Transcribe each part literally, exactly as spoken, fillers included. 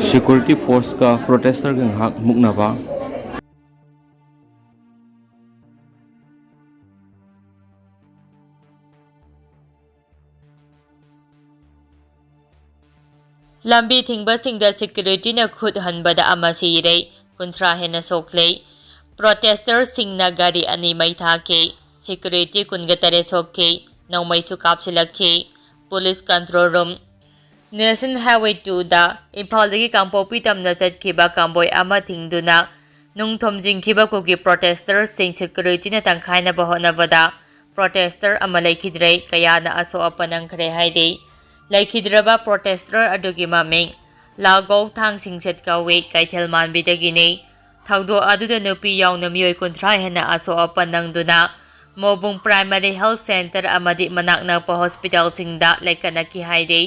Security force ꯀ protester ꯒ ꯉꯥꯏꯍꯥꯛ ꯃꯨꯛꯅꯕ꯫ ꯂꯝꯕꯤ ꯊꯤꯡꯕꯁꯤꯡꯗ security ꯅ ꯈꯨꯠ ꯍꯟꯕꯗ ꯑꯃ ꯁꯤꯔꯦ, ꯀꯨꯟꯊ꯭ꯔꯥ ꯍꯦꯟꯅ ꯁꯣꯛꯂꯦ꯫ Protester ꯁꯤꯡꯅ ꯒꯥꯔꯤ ꯑꯅꯤ ꯃꯩ ꯊꯥꯈꯤ, security ꯀꯨꯟꯒ ꯇꯔꯦꯠ ꯁꯣꯛꯈꯤ, ꯅꯣꯡꯃꯩꯁꯨ ꯀꯥꯞꯁꯤꯜꯂꯛꯈꯤ꯫ Police control room꯫ National Highway two ꯗ ꯏꯝꯐꯥꯜꯗꯒꯤ ꯀꯥꯡꯄꯣꯛꯄꯤ ꯇꯝꯅ ꯆꯠꯈꯤꯕ ꯀꯥꯝꯕꯣꯏ ꯑꯃ ꯊꯤꯡꯗꯨꯅ ꯅꯨꯡ ꯊꯣꯝꯖꯤꯟꯈꯤꯕ ꯀꯨꯀꯤ protester ꯁꯤꯡ security ꯅ ꯇꯪꯈꯥꯏꯅꯕ ꯍꯣꯠꯅꯕꯗ protester ꯑꯃ ꯂꯩꯈꯤꯗ꯭ꯔꯦ, ꯀꯌꯥꯅ ꯑꯁꯣꯛ ꯑꯄꯟ ꯅꯪꯈ꯭ꯔꯦ ꯍꯥꯏꯔꯤ꯫ ꯂꯩꯈꯤꯗ꯭ꯔꯕ protester ꯑꯗꯨꯒꯤ ꯃꯃꯤꯡ ꯂꯥꯒꯣꯛ ꯊꯥꯡꯁꯤꯡꯁꯦꯠ ꯀꯧꯏ, ꯀꯩꯊꯦꯜ ꯃꯥꯟꯕꯤꯗꯒꯤꯅꯤ꯫ ꯊꯧꯗꯣꯛ ꯑꯗꯨꯗ ꯅꯨꯄꯤ ꯌꯥꯎꯅ ꯃꯤꯑꯣꯏ ꯀꯨꯟꯊ꯭ꯔꯥ ꯍꯦꯟꯅ ꯑꯁꯣꯛ ꯑꯄꯟ ꯅꯪꯗꯨꯅ ꯃꯣꯕꯨꯡ Primary Health Centre ꯑꯃꯗꯤ ꯃꯅꯥꯛ ꯅꯛꯄ hospital ꯁꯤꯡꯗ ꯂꯩꯀꯠꯅꯈꯤ ꯍꯥꯏꯔꯤ꯫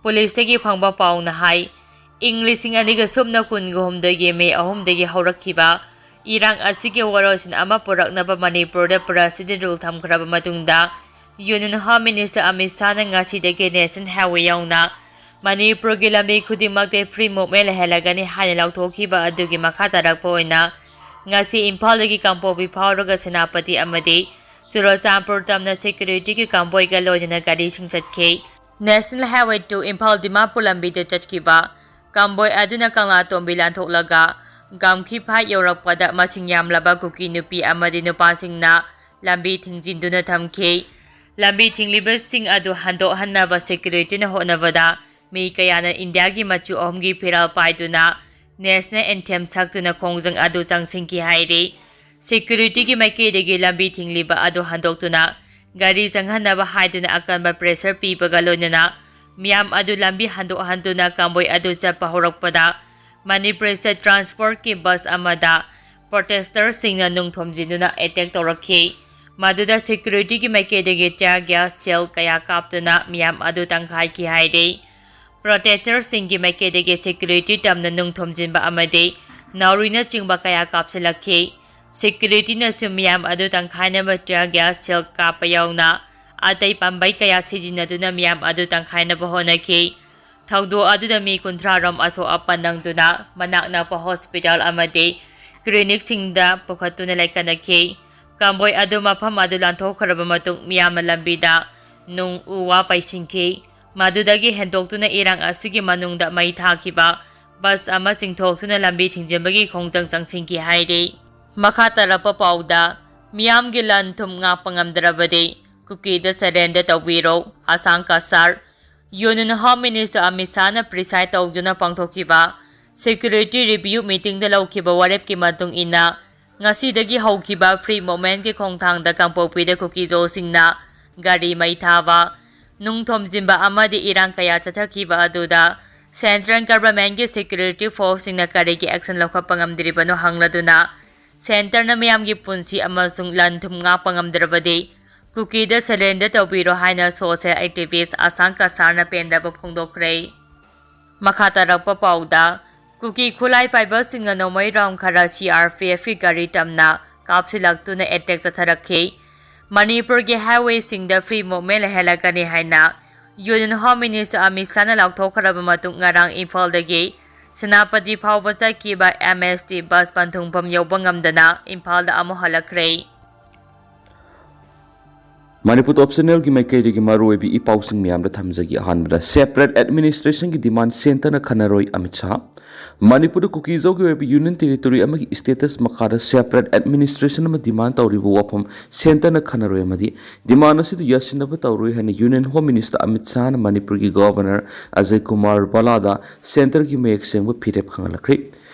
Police ꯇꯒꯤ ꯐꯪꯕ ꯄꯥꯎꯅ ꯍꯥꯏ, ꯏꯪ ꯂꯤꯁꯤꯡ ꯑꯅꯤꯒ ꯁꯨꯞꯅ ꯀꯨꯟꯒ ꯍꯨꯝꯗꯣꯏꯒꯤ ꯃꯦ ꯑꯍꯨꯝꯗꯒꯤ ꯍꯧꯔꯛꯈꯤꯕ ꯏꯔꯥꯡ ꯑꯁꯤꯒꯤ ꯋꯥꯔꯣꯜꯁꯤꯟ ꯑꯃ ꯄꯨꯔꯛꯅꯕ ꯃꯅꯤꯄꯨꯔꯗ President Rule ꯊꯝꯈ꯭ꯔꯕ ꯃꯇꯨꯡꯗ Union Home Minister ꯑꯃꯤꯠ ꯁꯥꯍꯅ ꯉꯁꯤꯗꯒꯤ National Highway ꯌꯧꯅ ꯃꯅꯤꯄꯨꯔꯒꯤ ꯂꯝꯕꯤ ꯈꯨꯗꯤꯡꯃꯛꯇ free movement ꯂꯩꯍꯜꯂꯒꯅꯤ ꯍꯥꯏꯅ ꯂꯥꯎꯊꯣꯛꯈꯤꯕ ꯑꯗꯨꯒꯤ ꯃꯈꯥ ꯇꯥꯔꯛꯄ ꯑꯣꯏꯅ ꯉꯁꯤ ꯏꯝꯐꯥꯜꯗꯒꯤ ꯀꯥꯡꯄꯣꯛꯄꯤ ꯐꯥꯎꯔꯒ ꯁꯦꯅꯥꯄꯇꯤ ꯑꯃꯗꯤ ꯆꯨꯔꯆꯥꯟꯄꯨꯔ ꯇꯝꯅ security ꯒꯤ convoy ꯒ ꯂꯣꯏꯅꯅ ꯒꯥꯔꯤꯁꯤꯡ ꯆꯠꯈꯤ꯫ National Highway two Imphal Dimapur ꯂꯝꯕꯤꯗ ꯆꯠꯈꯤꯕ convoy ꯑꯗꯨꯅ ꯀꯪꯂꯥꯇꯣꯡꯕꯤ ꯂꯥꯟꯊꯣꯛꯂꯒ ꯒꯥꯝꯈꯤꯐꯥꯏ ꯌꯧꯔꯛꯄꯗ ꯃꯁꯤꯡ ꯌꯥꯝꯂꯕ ꯀꯨꯀꯤ ꯅꯨꯄꯤ ꯑꯃꯗꯤ ꯅꯨꯄꯥꯁꯤꯡꯅ ꯂꯝꯕꯤ ꯊꯤꯡꯖꯤꯟꯗꯨꯅ ꯊꯝꯈꯤ꯫ ꯂꯝꯕꯤ ꯊꯤꯡꯂꯤꯕꯁꯤꯡ ꯑꯗꯨ ꯍꯟꯗꯣꯛꯍꯟꯅꯕ security ꯅ ꯍꯣꯠꯅꯕꯗ ꯃꯤ ꯀꯌꯥꯅ ꯏꯟꯗꯤꯌꯥꯒꯤ ꯃꯆꯨ ꯑꯍꯨꯝꯒꯤ ꯐꯤꯔꯥꯜ ꯄꯥꯏꯗꯨꯅ National Anthem ꯁꯛꯇꯨꯅ ꯈꯣꯡꯖꯪ ꯑꯗꯨ ꯆꯪꯁꯤꯟꯈꯤ ꯍꯥꯏꯔꯤ꯫ Security ꯒꯤ ꯃꯥꯏꯀꯩꯗꯒꯤ ꯂꯝꯕꯤ ꯊꯤꯡꯂꯤꯕ ꯑꯗꯨ ꯍꯟꯗꯣꯛꯇꯨꯅ ꯒꯥꯔꯤ ꯆꯪꯍꯟꯅꯕ ꯍꯥꯏꯗꯨꯅ ꯑꯀꯟꯕ pressure ꯄꯤꯕꯒ ꯂꯣꯏꯅꯅ ꯃꯤꯌꯥꯝ ꯑꯗꯨ ꯂꯝꯕꯤ ꯍꯟꯗꯣꯛꯍꯟꯗꯨꯅ convoy ꯑꯗꯨ ꯆꯠꯄ ꯍꯧꯔꯛꯄꯗ Manipur State Transport ꯀꯤ bus ꯑꯃꯗ protester ꯁꯤꯡꯅ ꯅꯨꯡ ꯊꯣꯝꯖꯤꯟꯗꯨꯅ attack ꯇꯧꯔꯛꯈꯤ꯫ ꯃꯗꯨꯗ security ꯒꯤ ꯃꯥꯏꯀꯩꯗꯒꯤ tear gas shell ꯀꯌꯥ ꯀꯥꯞꯇꯨꯅ ꯃꯤꯌꯥꯝ ꯑꯗꯨ ꯇꯪꯈꯥꯏꯈꯤ ꯍꯥꯏꯔꯤ꯫ Protester ꯁꯤꯡꯒꯤ ꯃꯥꯏꯀꯩꯗꯒꯤ security ꯇꯝꯅ ꯅꯨꯡ ꯊꯣꯝꯖꯤꯟꯕ ꯑꯃꯗꯤ ꯅꯥꯎꯔꯤꯅꯆꯤꯡꯕ ꯀꯌꯥ ꯀꯥꯞꯁꯤꯜꯂꯛꯈꯤ꯫ Security ꯅꯁꯨ ꯃꯤꯌꯥꯝ ꯑꯗꯨ ꯇꯪꯈꯥꯏꯅꯕ tear gas shell ꯀꯥꯞꯄ ꯌꯥꯎꯅ ꯑꯇꯩ ꯄꯥꯝꯕꯩ ꯀꯌꯥ ꯁꯤꯖꯤꯟꯅꯗꯨꯅ ꯃꯤꯌꯥꯝ ꯑꯗꯨ ꯇꯪꯈꯥꯏꯅꯕ ꯍꯣꯠꯅꯈꯤ꯫ ꯊꯧꯗꯣꯛ ꯑꯗꯨꯗ ꯃꯤ ꯀꯨꯟꯊ꯭ꯔꯥ ꯔꯣꯝ ꯑꯁꯣꯛ ꯑꯄꯟ ꯅꯪꯗꯨꯅ ꯃꯅꯥꯛ ꯅꯛꯄ ꯍꯣꯁꯄꯤꯇꯥꯜ ꯑꯃꯗꯤ ꯀ꯭ꯂꯤꯅꯤꯛꯁꯤꯡꯗ ꯄꯨꯈꯠꯇꯨꯅ ꯂꯥꯏꯀꯠꯅꯈꯤ꯫ ꯀꯝꯕꯣꯏ ꯑꯗꯨ ꯃꯐꯝ ꯑꯗꯨ ꯂꯥꯟꯊꯣꯛꯈ꯭ꯔꯕ ꯃꯇꯨꯡ ꯃꯤꯌꯥꯝꯅ ꯂꯝꯕꯤꯗ ꯅꯨꯡ ꯎ ꯋꯥ ꯄꯩꯁꯤꯟꯈꯤ꯫ ꯃꯗꯨꯗꯒꯤ ꯍꯦꯟꯗꯣꯛꯇꯨꯅ ꯏꯔꯥꯡ ꯑꯁꯤꯒꯤ ꯃꯅꯨꯡꯗ ꯃꯩ ꯊꯥꯈꯤꯕ ꯕꯁ ꯑꯃ ꯆꯤꯡꯊꯣꯛꯇꯨꯅ ꯂꯝꯕꯤ ꯊꯤꯡꯖꯤꯟꯕꯒꯤ ꯈꯣꯡꯖꯪ ꯆꯪꯁꯤꯟꯈꯤ ꯍꯥꯏꯔꯤ꯫ ꯃꯈꯥ ꯇꯥꯔꯛꯄ ꯄꯥꯎꯗ, ꯃꯤꯌꯥꯝꯒꯤ ꯂꯟ ꯊꯨꯝ ꯉꯥꯛꯄ ꯉꯝꯗ꯭ꯔꯕꯗꯤ ꯀꯨꯀꯤꯗ surrender ꯇꯧꯕꯤꯔꯣ, ꯑꯁꯥꯡ Cachar. Union Home Minister Amit ꯁꯥꯍꯅ preside ꯇꯧꯗꯨꯅ ꯄꯥꯡꯊꯣꯛꯈꯤꯕ security review meetingꯗ ꯂꯧꯈꯤꯕ ꯋꯥꯔꯦꯞꯀꯤ ꯃꯇꯨꯡ ꯏꯟꯅ, ꯉꯁꯤꯗꯒꯤ ꯍꯧꯈꯤꯕ free movementꯀꯤ ꯈꯣꯡꯊꯥꯡꯗ ꯀꯥꯡꯄꯣꯛꯄꯤꯗ ꯀꯨꯀꯤꯖꯣꯁꯤꯡꯅ ꯒꯥꯔꯤ ꯃꯩ ꯊꯥꯕ, ꯅꯨꯡ ꯊꯣꯝꯖꯤꯟꯕ ꯑꯃꯗꯤ ꯏꯔꯥꯡ ꯀꯌꯥ ꯆꯠꯊꯈꯤꯕ ꯑꯗꯨꯗ central governmentꯀꯤ security forceꯁꯤꯡꯅ ꯀꯔꯤꯒꯤ action ꯂꯧꯈꯠꯄ ꯉꯝꯗ꯭ꯔꯤꯕꯅꯣ ꯍꯪꯂꯗꯨꯅ, centreꯅ ꯃꯤꯌꯥꯝꯒꯤ ꯄꯨꯟꯁꯤ ꯑꯃꯁꯨꯡ ꯂꯟ ꯊꯨꯝ ꯉꯥꯛꯄ ꯉꯝꯗ꯭ꯔꯕꯗꯤ ꯀꯨꯀꯤꯗ surrender ꯇꯧꯕꯤꯔꯣ ꯍꯥꯏꯅ social activist ꯑꯁꯥꯡ ꯀꯁꯥꯔꯅ ꯄꯦꯟꯗꯕ ꯐꯣꯡꯗꯣꯛꯈ꯭ꯔꯦ꯫ ꯃꯈꯥ ꯇꯥꯔꯛꯄ ꯄꯥꯎꯗ, ꯀꯨꯀꯤ ꯈꯨꯠꯂꯥꯏ ꯄꯥꯏꯕꯁꯤꯡꯅ ꯅꯣꯡꯃꯩ round ꯈꯔ CRPFꯀꯤ ꯒꯥꯔꯤ ꯇꯝꯅ ꯀꯥꯞꯁꯤꯜꯂꯛꯇꯨꯅ attack ꯆꯠꯊꯔꯛꯈꯤ꯫ ꯃꯅꯤꯄꯨꯔꯒꯤ highwayꯁꯤꯡꯗ free movement ꯂꯩꯍꯜꯂꯛꯀꯅꯤ ꯍꯥꯏꯅ Union Home Minister ꯑꯃꯤꯠ ꯁꯥꯍꯅ ꯂꯥꯎꯊꯣꯛꯈ꯭ꯔꯕ ꯃꯇꯨꯡ, ꯉꯔꯥꯡ ꯏꯝꯐꯥꯜꯗꯒꯤ ꯁꯦꯅꯥꯄꯇꯤ ꯐꯥꯎꯕ ꯆꯠꯈꯤꯕ MST bus ꯄꯟꯊꯨꯡꯐꯝ ꯌꯧꯕ ꯉꯝꯗꯅ ꯏꯝꯐꯥꯜꯗ ꯑꯃꯨꯛ ꯍꯜꯂꯛꯈ꯭ꯔꯦ꯫ ꯃꯅꯤꯄꯨꯔ Top Channelꯒꯤ ꯃꯥꯏꯀꯩꯗꯒꯤ ꯃꯔꯨꯑꯣꯏꯕ ꯏ ꯄꯥꯎꯁꯤꯡ ꯃꯌꯥꯝꯗ ꯊꯝꯖꯒꯦ꯫ ꯑꯍꯥꯟꯕꯗ, separate administrationꯒꯤ demand centreꯅ ꯈꯟꯅꯔꯣꯏ, ꯑꯃꯤꯠ ꯁꯥꯍ꯫ ꯃꯅꯤꯄꯨꯔꯗ ꯀꯨꯀꯤꯖꯣꯒꯤ ꯑꯣꯏꯕ union territory ꯑꯃꯒꯤ status ꯃꯈꯥꯗ separate administration ꯑꯃ demand ꯇꯧꯔꯤꯕ ꯋꯥꯐꯝ centreꯅ ꯈꯟꯅꯔꯣꯏ ꯑꯃꯗꯤ demand ꯑꯁꯤꯗ ꯌꯥꯁꯤꯟꯅꯕ ꯇꯧꯔꯣꯏ ꯍꯥꯏꯅ Union Home Minister ꯑꯃꯤꯠ ꯁꯥꯍꯅ ꯃꯅꯤꯄꯨꯔꯒꯤ Governor ꯑꯖꯌ ꯀꯨꯃꯥꯔ ꯚꯜꯂꯥꯗ centreꯒꯤ ꯃꯌꯦꯛ ꯁꯦꯡꯕ ꯐꯤꯔꯦꯞ ꯈꯪꯍꯜꯂꯛꯈ꯭ꯔꯦ꯫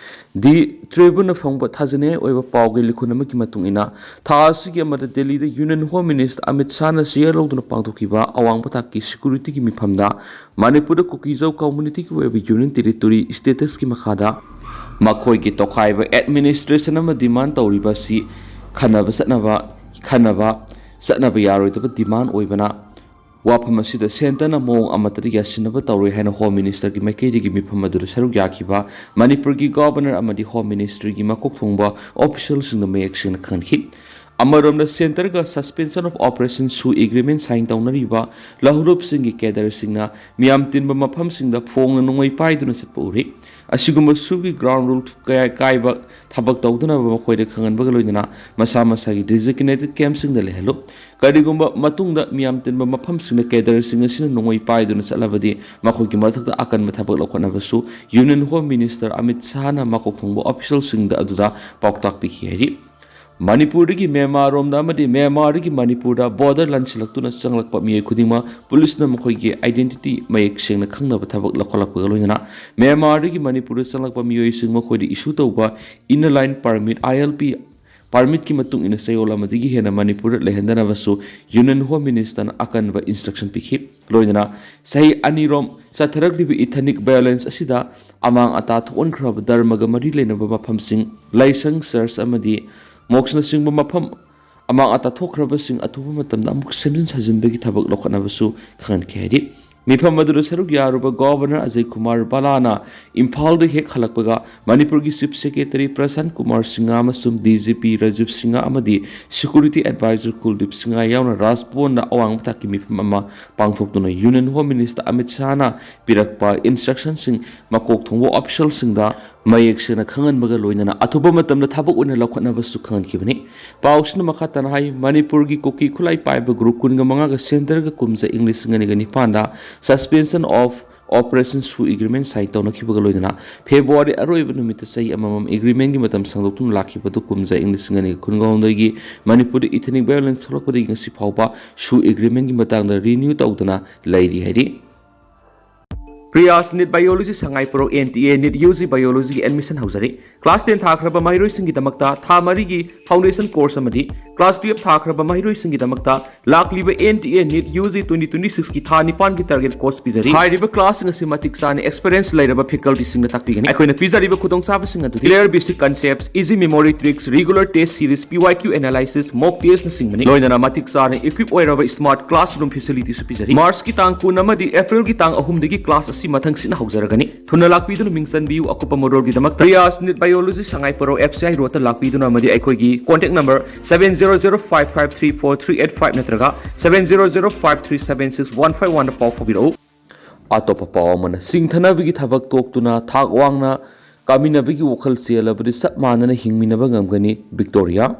The Tribuneꯅ ꯐꯣꯡꯕ ꯊꯥꯖꯅꯤꯡꯉꯥꯏ ꯑꯣꯏꯕ ꯄꯥꯎꯒꯤ ꯂꯤꯈꯨꯟ ꯑꯃꯒꯤ ꯃꯇꯨꯡ ꯏꯟꯅ, ꯊꯥ ꯑꯁꯤꯒꯤ ꯑꯃꯗ ꯗꯦꯜꯂꯤꯗ Union Home Minister Amit ꯁꯥꯍꯅ chair ꯂꯧꯗꯨꯅ ꯄꯥꯡꯊꯣꯛꯈꯤꯕ ꯑꯋꯥꯡꯕ ꯊꯥꯛꯀꯤ securityꯒꯤ ꯃꯤꯐꯝꯗ ꯃꯅꯤꯄꯨꯔꯗ ꯀꯨꯀꯤꯖꯧ communityꯒꯤ ꯑꯣꯏꯕ union territory statusꯀꯤ ꯃꯈꯥꯗ ꯃꯈꯣꯏꯒꯤ ꯇꯣꯈꯥꯏꯕ administration ꯑꯃ demand ꯇꯧꯔꯤꯕ ꯑꯁꯤ ꯈꯟꯅꯕ ꯆꯠꯅꯕ, ꯈꯟꯅꯕ ꯆꯠꯅꯕ ꯌꯥꯔꯣꯏꯗꯕ demand ꯑꯣꯏꯕꯅ, ꯋꯥꯐꯝ ꯑꯁꯤꯗ centreꯅ ꯃꯑꯣꯡ ꯑꯃꯠꯇꯗ ꯌꯥꯁꯤꯟꯅꯕ ꯇꯧꯔꯣꯏ ꯍꯥꯏꯅ Home Ministerꯒꯤ ꯃꯥꯏꯀꯩꯗꯒꯤ ꯃꯤꯐꯝ ꯑꯗꯨꯗ ꯁꯔꯨꯛ ꯌꯥꯈꯤꯕ ꯃꯅꯤꯄꯨꯔꯒꯤ Governor ꯑꯃꯗꯤ Home Ministerꯒꯤ ꯃꯀꯣꯛ ꯊꯣꯡꯕ officialꯁꯤꯡꯅ ꯃꯌꯦꯛ ꯁꯦꯡꯅ ꯈꯪꯍꯟꯈꯤ꯫ ꯑꯃꯔꯣꯝꯗ, ꯁꯦꯟꯇꯔꯒ Suspension of Operation ꯁꯨ ꯑꯦꯒ꯭ꯔꯤꯃꯦꯟ ꯁꯥꯏꯟ ꯇꯧꯅꯔꯤꯕ ꯂꯧꯍꯧꯔꯨꯞꯁꯤꯡꯒꯤ ꯀꯦꯗꯔꯁꯤꯡꯅ ꯃꯤꯌꯥꯝ ꯇꯤꯟꯕ ꯃꯐꯝꯁꯤꯡꯗ ꯐꯣꯡꯅ ꯅꯣꯡꯃꯩ ꯄꯥꯏꯗꯨꯅ ꯆꯠꯄ ꯎꯔꯤ꯫ ꯑꯁꯤꯒꯨꯝꯕ ꯁꯨꯒꯤ ꯒ꯭ꯔꯥꯎꯟ ꯔꯨꯜ ꯀꯌꯥ ꯀꯥꯏꯕ ꯊꯕꯛ ꯇꯧꯗꯅꯕ ꯃꯈꯣꯏꯗ ꯈꯪꯍꯟꯕꯒ ꯂꯣꯏꯅꯅ ꯃꯁꯥ ꯃꯁꯥꯒꯤ ꯗꯤꯖꯤꯒꯅꯦꯇꯦꯗ ꯀꯦꯝꯞꯁꯤꯡꯗ ꯂꯩꯍꯜꯂꯨ꯫ ꯀꯔꯤꯒꯨꯝꯕ ꯃꯇꯨꯡꯗ ꯃꯤꯌꯥꯝ ꯇꯤꯟꯕ ꯃꯐꯝꯁꯤꯡꯗ ꯀꯦꯗꯔꯁꯤꯡ ꯑꯁꯤꯅ ꯅꯣꯡꯃꯩ ꯄꯥꯏꯗꯨꯅ ꯆꯠꯂꯕꯗꯤ ꯃꯈꯣꯏꯒꯤ ꯃꯊꯛꯇ ꯑꯀꯟꯕ ꯊꯕꯛ ꯂꯧꯈꯠꯅꯕꯁꯨ ꯌꯨꯅꯤꯌꯟ ꯍꯣꯝ ꯃꯤꯅꯤꯁꯇꯔ ꯑꯃꯤꯠ ꯁꯥꯍꯅ ꯃꯀꯣꯛ ꯊꯣꯡꯕ ꯑꯣꯐꯤꯁꯤꯌꯦꯜꯁꯤꯡꯗ ꯑꯗꯨꯗ ꯄꯥꯎꯇꯥꯛ ꯄꯤꯈꯤ ꯍꯥꯏꯔꯤ꯫ ꯃꯅꯤꯄꯨꯔꯗꯒꯤ ꯃ꯭ꯌꯥꯟꯃꯥꯔꯔꯣꯝꯗ ꯑꯃꯗꯤ ꯃ꯭ꯌꯥꯟꯃꯥꯔꯗꯒꯤ ꯃꯅꯤꯄꯨꯔꯗ ꯕꯣꯔꯗꯔ ꯂꯥꯟꯁꯤꯜꯂꯛꯇꯨꯅ ꯆꯪꯂꯛꯄ ꯃꯤꯑꯣꯏ ꯈꯨꯗꯤꯡꯃꯛ ꯄꯨꯂꯤꯁꯅ ꯃꯈꯣꯏꯒꯤ ꯑꯥꯏꯗꯦꯟꯇꯤꯇꯤ ꯃꯌꯦꯛ ꯁꯦꯡꯅ ꯈꯪꯅꯕ ꯊꯕꯛ ꯂꯧꯈꯠꯂꯛꯄꯒ ꯂꯣꯏꯅꯅ ꯃ꯭ꯌꯥꯟꯃꯥꯔꯗꯒꯤ ꯃꯅꯤꯄꯨꯔꯗ ꯆꯪꯂꯛꯄ ꯃꯤꯑꯣꯏꯁꯤꯡ ꯃꯈꯣꯏꯗ ꯏꯁꯨ ꯇꯧꯕ ꯏꯟꯅꯔ ꯂꯥꯏꯟ ꯄꯥꯔꯃꯤꯠ, ꯑꯥꯏ ꯑꯦꯜ ꯄꯤ, ꯄꯥꯔꯃꯤꯠꯀꯤ ꯃꯇꯨꯡ ꯏꯟꯅ ꯆꯌꯣꯜ ꯑꯃꯗꯒꯤ ꯍꯦꯟꯅ ꯃꯅꯤꯄꯨꯔꯗ ꯂꯩꯍꯟꯗꯅꯕꯁꯨ ꯌꯨꯅꯤꯌꯟ ꯍꯣꯝ ꯃꯤꯅꯤꯁꯇꯔꯅ ꯑꯀꯟꯕ ꯏꯟꯁꯇ꯭ꯔꯛꯁꯟ ꯄꯤꯈꯤ꯫ ꯂꯣꯏꯅꯅ ꯆꯍꯤ ꯑꯅꯤꯔꯣꯝ ꯆꯠꯊꯔꯛꯂꯤꯕ ꯏꯊꯅꯤꯛ ꯚꯥꯏꯑꯣꯂꯦꯟꯁ ꯑꯁꯤꯗ ꯑꯃꯥꯡ ꯑꯇꯥ ꯊꯣꯛꯍꯟꯈ꯭ꯔꯕ ꯙꯔꯃꯒ ꯃꯔꯤ ꯂꯩꯅꯕ ꯃꯐꯝꯁꯤꯡ, ꯂꯥꯏꯁꯪ, ꯆꯔꯆ ꯑꯃꯗꯤ ꯃꯣꯛꯁꯅꯆꯤꯡꯕ ꯃꯐꯝ ꯑꯃꯥꯡ ꯑꯇꯥ ꯊꯣꯛꯈ꯭ꯔꯕꯁꯤꯡ ꯑꯊꯨꯕ ꯃꯇꯝꯗ ꯑꯃꯨꯛ ꯁꯦꯝꯖꯤꯟ ꯁꯥꯖꯤꯟꯕꯒꯤ ꯊꯕꯛ ꯂꯧꯈꯠꯅꯕꯁꯨ ꯈꯪꯍꯟꯈꯤ ꯍꯥꯏꯔꯤ꯫ ꯃꯤꯐꯝ ꯑꯗꯨꯗ ꯁꯔꯨꯛ ꯌꯥꯔꯨꯕ ꯒꯣꯚꯔꯅꯔ ꯑꯖꯌ ꯀꯨꯃꯥꯔ ꯕꯂꯥꯅ ꯏꯝꯐꯥꯜꯗ ꯍꯦꯛ ꯍꯜꯂꯛꯄꯒ ꯃꯅꯤꯄꯨꯔꯒꯤ ꯆꯤꯐ ꯁꯦꯀ꯭ꯔꯦꯇꯔꯤ ꯄ꯭ꯔꯁꯥꯟ ꯀꯨꯃꯥꯔ ꯁꯤꯡꯍ ꯑꯃꯁꯨꯡ D G P Rajiv Singh ꯑꯃꯗꯤ ꯁꯦꯀ꯭ꯌꯨꯔꯤꯇꯤ ꯑꯦꯗꯚꯥꯏꯖꯔ ꯀꯨꯜꯗꯤꯞ ꯁꯤꯡꯍ ꯌꯥꯎꯅ ꯔꯥꯖꯚꯕꯟꯗ ꯑꯋꯥꯡꯕ ꯊꯥꯛꯀꯤ ꯃꯤꯐꯝ ꯑꯃ ꯄꯥꯡꯊꯣꯛꯇꯨꯅ ꯌꯨꯅꯤꯌꯟ ꯍꯣꯝ ꯃꯤꯅꯤꯁꯇꯔ ꯑꯃꯤꯠ ꯁꯥꯍꯅ ꯄꯤꯔꯛꯄ ꯏꯟꯁꯇ꯭ꯔꯛꯁꯟꯁꯤꯡ ꯃꯀꯣꯛ ꯊꯣꯡꯕ ꯑꯣꯐꯤꯁꯤꯌꯦꯜꯁꯤꯡꯗ ꯃꯌꯦꯛ ꯁꯦꯡꯅ ꯈꯪꯍꯟꯕꯒ ꯂꯣꯏꯅꯅ ꯑꯊꯨꯕ ꯃꯇꯝꯗ ꯊꯕꯛ ꯑꯣꯏꯅ ꯂꯧꯈꯠꯅꯕꯁꯨ ꯈꯪꯍꯟꯈꯤꯕꯅꯤ꯫ ꯄꯥꯎꯁꯤꯅ ꯃꯈꯥ ꯇꯥꯅ ꯍꯥꯏ, ꯃꯅꯤꯄꯨꯔꯒꯤ ꯀꯨꯀꯤ ꯈꯨꯠꯂꯥꯏ ꯄꯥꯏꯕ ꯒ꯭ꯔꯨꯞ ꯀꯨꯟꯒ ꯃꯉꯥꯒ ꯁꯦꯟꯇꯔꯒ ꯀꯨꯝꯖꯥ ꯏꯪ ꯂꯤꯁꯤꯡ ꯑꯅꯤꯒ ꯅꯤꯄꯥꯟꯗ Suspension of Operation ꯁꯨ ꯑꯦꯒ꯭ꯔꯤꯃꯦꯟ ꯁꯥꯏꯟ ꯇꯧꯅꯈꯤꯕꯒ ꯂꯣꯏꯅꯅ ꯐꯦꯕ꯭ꯔꯨꯋꯥꯔꯤ ꯑꯔꯣꯏꯕ ꯅꯨꯃꯤꯠꯇ ꯆꯍꯤ ꯑꯃꯃꯝ ꯑꯦꯒ꯭ꯔꯤꯃꯦꯟꯒꯤ ꯃꯇꯝ ꯁꯥꯡꯗꯣꯛꯇꯨꯅ ꯂꯥꯛꯈꯤꯕꯗꯨ ꯀꯨꯝꯖꯥ ꯏꯪ ꯂꯤꯁꯤꯡ ꯑꯅꯤꯒ ꯀꯨꯟꯒ ꯍꯨꯝꯗꯣꯏꯒꯤ ꯃꯅꯤꯄꯨꯔꯗ ꯏꯊꯅꯤꯛ ꯚꯥꯏꯑꯣꯂꯦꯟꯁ ꯊꯣꯛꯂꯛꯄꯗꯒꯤ ꯉꯁꯤ ꯐꯥꯎꯕ ꯁꯨ ꯑꯦꯒ꯭ꯔꯤꯃꯦꯟꯒꯤ ꯃꯇꯥꯡꯗ ꯔꯤꯅ꯭ꯌꯨ ꯇꯧꯗꯅ ꯂꯩꯔꯤ ꯍꯥꯏꯔꯤ꯫ Priyas NEET biology Sangai pro N T A NEET U G ꯕꯥꯏꯑꯣꯂꯣꯖꯤꯒꯤ ꯑꯦꯗꯃꯤꯁꯟ ꯍꯧꯖꯔꯤ꯫ ꯀ꯭ꯂꯥꯁ ꯇꯦꯟ ꯊꯥꯈ꯭ꯔꯕ ꯃꯍꯩꯔꯣꯏꯁꯤꯡꯒꯤꯗꯃꯛꯇ ꯊꯥ ꯃꯔꯤꯒꯤ ꯐꯥꯎꯟꯗꯦꯁꯟ ꯀꯣꯔꯁ ꯑꯃꯗꯤ ꯀ꯭ꯂꯥꯁ ꯇꯨꯌꯦꯜꯞ ꯊꯥꯈ꯭ꯔꯕ ꯃꯍꯩꯔꯣꯏꯁꯤꯡꯒꯤꯗꯃꯛꯇ ꯂꯥꯛꯂꯤꯕ N T A NEET U G twenty twenty ꯁꯤꯛꯁꯀꯤ ꯊꯥ ꯅꯤꯄꯥꯟꯒꯤ ꯇꯥꯔꯒꯦꯠ ꯀꯣꯔꯁ ꯄꯤꯖꯔꯤ꯫ ꯍꯥꯏꯔꯤꯕ ꯀ꯭ꯂꯥꯁꯁꯤꯡ ꯑꯁꯤ ꯃꯇꯤꯛ ꯆꯥꯅ ꯑꯦꯛꯁꯄꯤꯔꯤꯌꯦꯟꯁ ꯂꯩꯔꯕ ꯐꯦꯀꯜꯇꯤꯁꯤꯡꯅ ꯇꯥꯛꯄꯤꯒꯅꯤ꯫ ꯑꯩꯈꯣꯏꯅ ꯄꯤꯖꯔꯤꯕ ꯈꯨꯗꯣꯡꯆꯥꯕꯁꯤꯡ ꯑꯗꯨꯗꯤ clear basic concepts, easy memory tricks, regular test series, P Y Q analysis, mock testꯅꯆꯤꯡꯕꯅꯤ꯫ ꯂꯣꯏꯅꯅ ꯃꯇꯤꯛ ꯆꯥꯅ ꯏꯀ꯭ꯋꯤꯞ ꯑꯣꯏꯔꯕ ꯁ꯭ꯃꯥꯔꯠ ꯀ꯭ꯂꯥꯁꯔꯨꯝ ꯐꯦꯁꯤꯂꯤꯇꯤꯁꯨ ꯄꯤꯖꯔꯤ꯫ ꯃꯥꯔꯆꯀꯤ ꯇꯥꯡ ꯀꯨꯟ ꯑꯃꯗꯤ ꯑꯦꯄ꯭ꯔꯤꯜꯒꯤ ꯇꯥꯡ ꯑꯍꯨꯝꯗꯒꯤ ꯀ꯭ꯂꯥꯁ ꯑꯁꯤ ꯁꯤ ꯃꯊꯪꯁꯤꯠꯅ ꯍꯧꯖꯔꯒꯅꯤ꯫ ꯊꯨꯅ ꯂꯥꯛꯄꯤꯗꯨꯅ ꯃꯤꯡ ꯆꯟꯕꯤꯌꯨ꯫ ꯑꯀꯨꯞꯄ ꯃꯔꯣꯜꯒꯤꯗꯃꯛꯇ Riyas NEET biology Sangai pro F C I ꯔꯣꯗꯇ ꯂꯥꯛꯄꯤꯗꯨꯅ ꯑꯃꯗꯤ ꯑꯩꯈꯣꯏꯒꯤ contact number seven zero zero five five three four three eight five ꯅꯠꯇ꯭ꯔꯒ seven zero zero five three seven six one five ꯋꯥꯟꯗ ꯄꯥꯎ ꯐꯥꯎꯕꯤꯔꯛꯎ꯫ ꯑꯇꯣꯞꯄ ꯄꯥꯎ ꯑꯃꯅ, ꯁꯤꯡꯊꯅꯕꯒꯤ ꯊꯕꯛ ꯇꯣꯛꯇꯨꯅ ꯊꯥꯛ ꯋꯥꯡꯅ ꯀꯥꯃꯤꯟꯅꯕꯒꯤ ꯋꯥꯈꯜ ꯆꯦꯜꯂꯕꯗꯤ ꯆꯞ ꯃꯥꯟꯅꯅ ꯍꯤꯡꯃꯤꯟꯅꯕ ꯉꯝꯒꯅꯤ꯫ ꯚꯤꯛꯇꯣꯔꯤꯌꯥ꯫